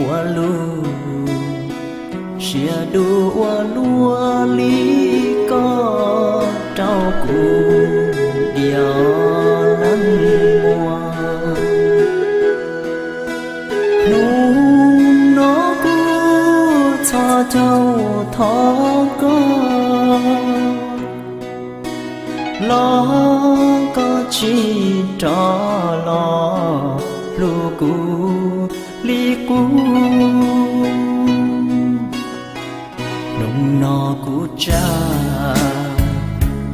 ua lub siab dub ua luaj li koj rau kuv diam leej muam. Hnub no kuv txhos caug thov koj, los koj tsis rov los hlub kuv li qub. Hnub no kuv tsa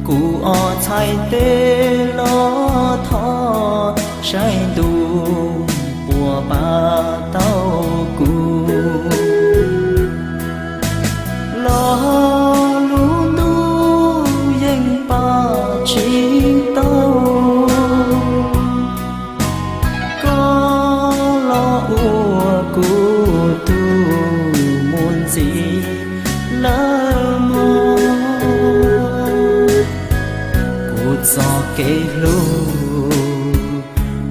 kuv ob txhais tes los thov saib ntuj puas pab tau kuv. Los lub ntuj yeej pab tsis tau, koj los ua kuv tus muaj ntxiv lawm mog. Kuv txoj kev hlub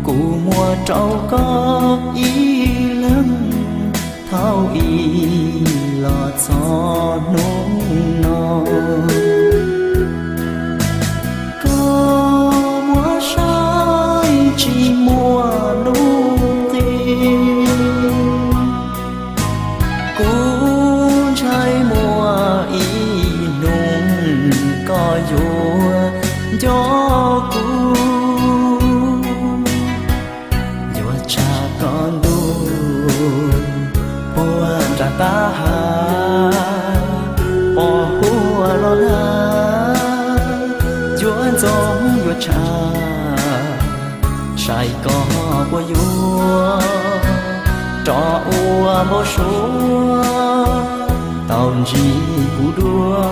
kuv muab rau koj ib leeg thaum ub los txog hnub no. Koj muab saib tsis muaj lub nqi, kuv ntshai muaj ib hnub koj yuav nco kuv. Yuav tsa koj ntuj puag nram tav hav, pos huab los lag, yuav ntxoov yuav tshaj, saib koj puas yuav rov ua npau suav tau ntsib kuv dua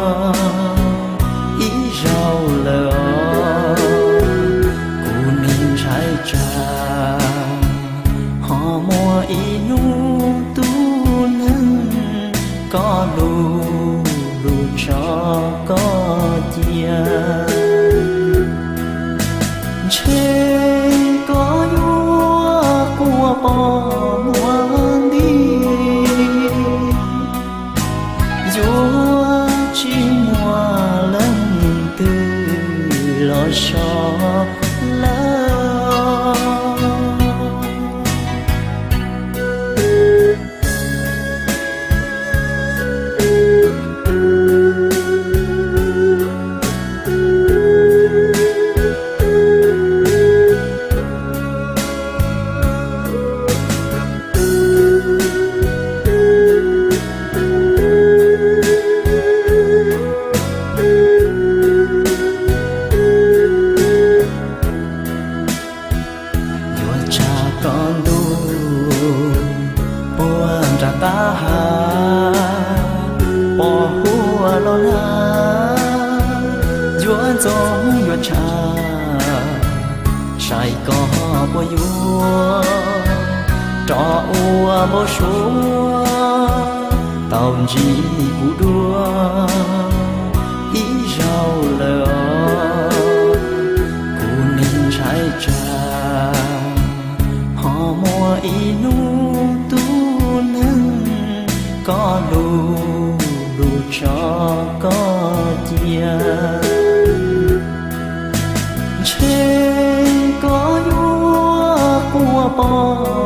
ib zaug lawm os. Kuv neeg ntshai tsam ho muaj ib hnub tus neeg koj lub lub tso koj cia. Ntshe koj yuav quaj pom muag nti, yuav tsis muaj leej twg los so lawm. Yuav tsa koj ntuj puag nram tav hav, pos huab los lag, yuav ntxoov yuav tshaj, saib koj puas yuav rov ua npau suav tau ntsib kuv dua ib zaug lawm os. Kuv neeg ntshai tsam ho muaj ib hnub tus neeg koj lub lub tso koj cia. Ntshe koj yuav quaj pom